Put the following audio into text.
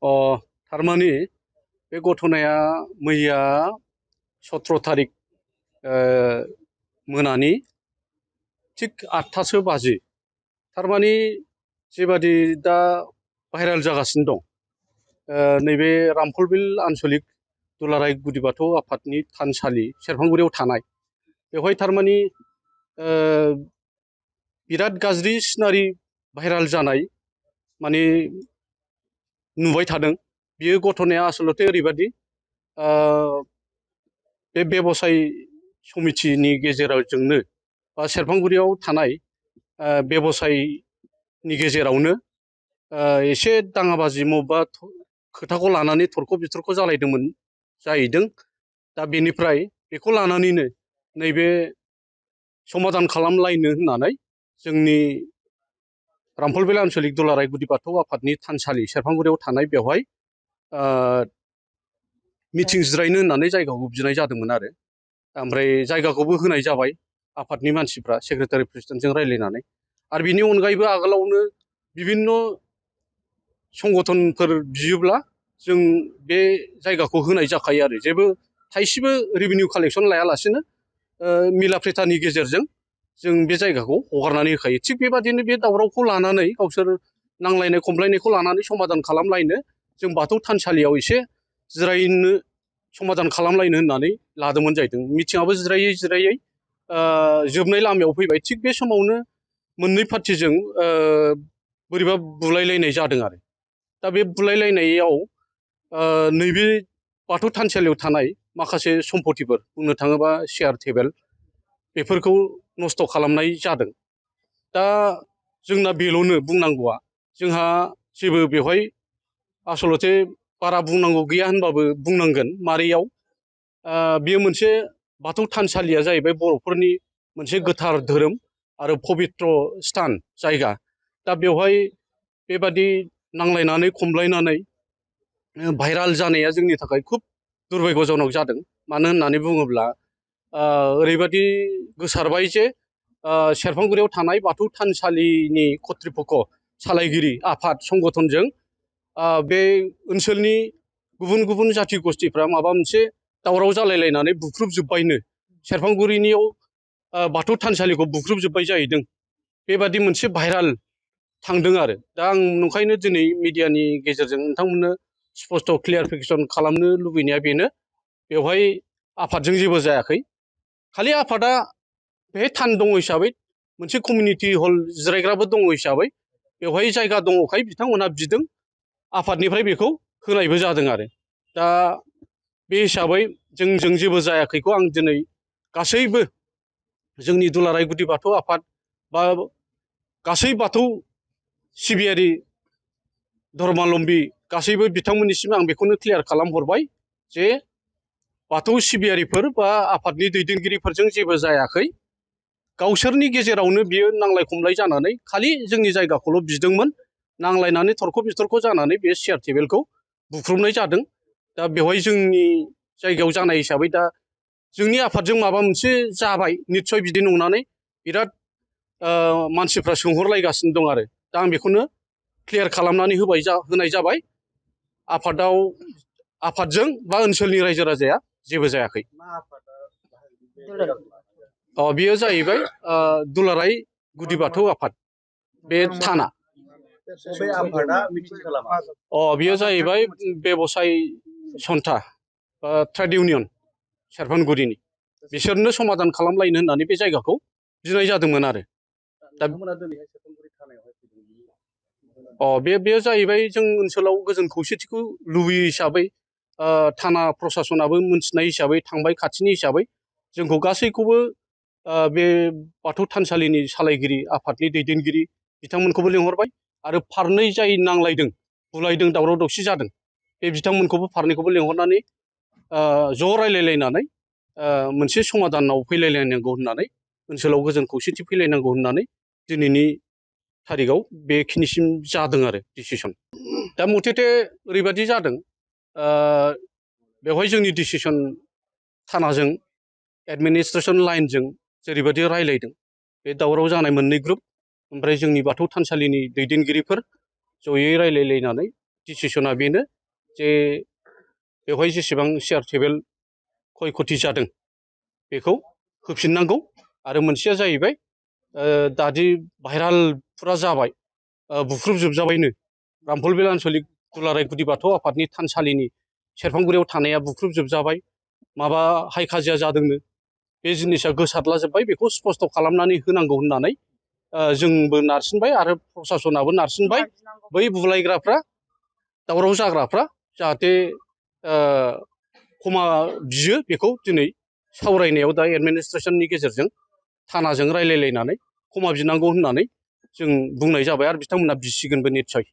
अ थारमाने बे घटनाया मैया 17 थारिख मोनानि थिग 8टासो बाजि थारमाने जेबादि दा भाइराल जागासिनो दं नैबे रामफलबिल आन्सलिक दुलाराय गुदि बाथौ आफादनि थानसालि सेरफांगुरियाव थानाय बेवहाय थारमाने बिराद गाज्रि सिनारि भाइराल जानाय माने नुबाय थादों। बियो घटनाया आसलते ओरैबादि बे बेबसाय समितिनि गेजेरजोंनो बा सेरफांगुरियाव थानाय बेबसायनि गेजेरावनो एसे दाङाबाजि मबेबा खोथाखौ लानानै थरख' बिथरख' जालायदोंमोन जाहैदों। दा बेनिफ्राय बेखौ लानानैनो नैबे समाधान खालामलायनो होननानै जोंनि रामफलबिल आन्सलिक दुलाराय गुदि बाथौ आफादनि थानसालि सेरफांगुरियाव थानाय बेवहाय मिटिं जिरायनो होननानै जायगाखौ बिनाय जादोंमोन आरो ओमफ्राय जायगाखौबो होनाय जाबाय आफादनि मानसिफ्रा सेक्रेटारि प्रेसिडेन्टजों रायज्लायनानै। आरो बिनि अनगायैबो आगोलावनो बिभिन्न संगठनफोर बियोब्ला जों बे जायगाखौ होनाय जाखायो आरो जेबो थाइसेबो रेभिनिउ कालेक्सन लायालासेनो मिला प्रेथानि गेजेरजों जों बे जायगाखौ हगारनानै होखायो। थिग बेबादिनो बे दावरावखौ लानानै गावसोर नांलायनाय खमलायनायखौ लानानै समाधान खालामलायनो जों बाथौ थानसालियाव एसे जिरायनो समाधान खालामलायनो होननानै लादोंमोन जाहैदों। मिटिंआबो जिरायै जिरायै जोबनाय लामायाव फैबाय। थिग बे समावनो मोननै पार्टिजों बोरैबा बुलायलायनाय जादों आरो दा बे बुलायलायनायाव नैबे बाथौ थानसालियाव थानाय माखासे सम्पतिफोर बुंनो थाङोबा चेयार टेबोल बेफोरखौ नस्थ' खालामनाय जादों। दा जोंना बेल'नो बुंनांगौआ जोंहा जेबो बेवहाय आसलते बारा बुंनांगौ गैया होनबाबो बुंनांगोन मारैयाव बेयो मोनसे बाथौ थानसालिया जाहैबाय बर'फोरनि मोनसे गोथार धोरोम आरो पबित्र स्थान जायगा। दा बेवहाय बेबादि नांलायनानै खमलायनानै भाइराल जानाया जोंनि थाखाय खुब दुर्भाग्यजनक जादों। मानो होननानै बुङोब्ला ओरैबादि गोसारबाय जे सेरफांगुरियाव थानाय बाथौ थानसालिनि कत्रिपक्ष सालायगिरि आफाद संगठनजों बे ओनसोलनि गुबुन गुबुन जाथि गस्थिफ्रा माबा मोनसे दावराव जालायलायनानै बुख्रुबजोब्बायनो सेरफांगुरिनियाव बाथौ थानसालिखौ बुख्रुबजोब्बाय जाहैदों। बेबादि मोनसे भाइराल थांदों आरो दा आं नंखायनो दिनै मिडियानि गेजेरजों नोंथांमोननो स्पस्ट' क्लियारिफिकेसन खालामनो लुबैनाया बेनो बेवहाय आफादजों जेबो जायाखै। खालि आफादा बेहाय थान दङ हिसाबै मोनसे कमिउनिटि हल जिरायग्राबो दङ हिसाबै बेवहाय जायगा दङखाय बिथांमोनहा बिदों आफादनिफ्राय बेखौ होनायबो जादों आरो दा बे हिसाबै जोंजों जेबो जायाखैखौ आं दिनै गासैबो जोंनि दुलाराय गुदि बाथौ आफाद बा गासै बाथौ सिबियारि धर्मालम्बी गासैबो बिथांमोननिसिम आं बेखौनो क्लियार खालामहरबाय जे बाथौ सिबियारिफोर बा आफादनि दैदेनगिरिफोरजों जेबो जायाखै। गावसोरनि गेजेरावनो बियो नांलाय खमलाय जानानै खालि जोंनि जायगाखौल' बिदोंमोन। नांलायनानै थरख' बिथरख' जानानै बे चेयार टेबोलखौ बुख्रुबनाय जादों। दा बेवहाय जोंनि जायगायाव जानाय हिसाबै दा जोंनि आफादजों माबा मोनसे जाबाय निस्सय बिदि नंनानै बिराद मानसिफ्रा सोंहरलायगासिनो दं आरो दा आं बेखौनो क्लियार खालामनानै होनाय जाबाय। आफादजों बा ओनसोलनि रायजो राजाया जेबो जायाखै। बेयो जाहैबाय दुलाराय गुदि बाथौ आफाद बे थाना। बेयो जाहैबाय बेबसाय सन्था ट्रेड इउनियन सेरफांगुरिनि बिसोरनो समाधान खालामलायनो होननानै बे जायगाखौ बिनाय जादोंमोन आरो दा बेयो जाहैबाय जों ओनसोलाव गोजोन खौसेथिखौ लुबैयो हिसाबै थाना प्रसासनाबो मोनथिनाय हिसाबै थांबाय खाथिनि हिसाबै जोंखौ गासैखौबो बे बाथौ थानसालिनि सालायगिरि आफादनि दैदेनगिरि बिथांमोनखौबो लिंहरबाय आरो फारनै जाय नांलायदों बुलायदों दावराव दावसि जादों बे बिथांमोनखौबो फारनैखौबो लिंहरनानै ज' रायलायलायनानै मोनसे समाधानाव फैलायलायनांगौ होननानै ओनसोलाव गोजोन खौसेथि फैलायनांगौ होननानै दिनैनि थारिखआव बेखिनिसिम जादों आरो डिसिसन। दा मथेथे ओरैबादि जादों बेवहाय जोंनि डिसिसन थानाजों एडमिनिस्ट्रेसन लाइनजों जेरैबायदि रायलायदों बे दावराव जानाय मोननै ग्रुप ओमफ्राय जोंनि बाथौ थानसालिनि दैदेनगिरिफोर जयै रायलायलायनानै डिसिसना बेनो जे बेवहाय जेसेबां चेयार टेबोल खय खथि जादों बेखौ होफिननांगौ। आरो मोनसेया जाहैबाय दादि भाइराल फुरा जाबाय बुख्रुबजोबजाबायनो रामफलबिल आन्सलिक दुलाराय गुदि बाथौ आफादनि थानसालिनि सेरफांगुरियाव थानाया बुख्रुबजोबजाबाय माबा हाइ खाजिया जादोंनो बे जिनिसा गोसारलाजोब्बाय बेखौ स्पस्त' खालामनानै होनांगौ होननानै जोंबो नारसिनबाय आरो प्रसासनाबो नारसिनबाय बै बुलायग्राफ्रा दावराव जाग्राफ्रा जाहाथे क्षमा बियो बेखौ दिनै सावरायनायाव दा एडमिनिस्ट्रेसननि गेजेरजों थानाजों रायलायलायनानै क्षमा बिनांगौ होननानै जों बुंनाय जाबाय आरो बिथांमोना बिसिगोनबो निस्सय।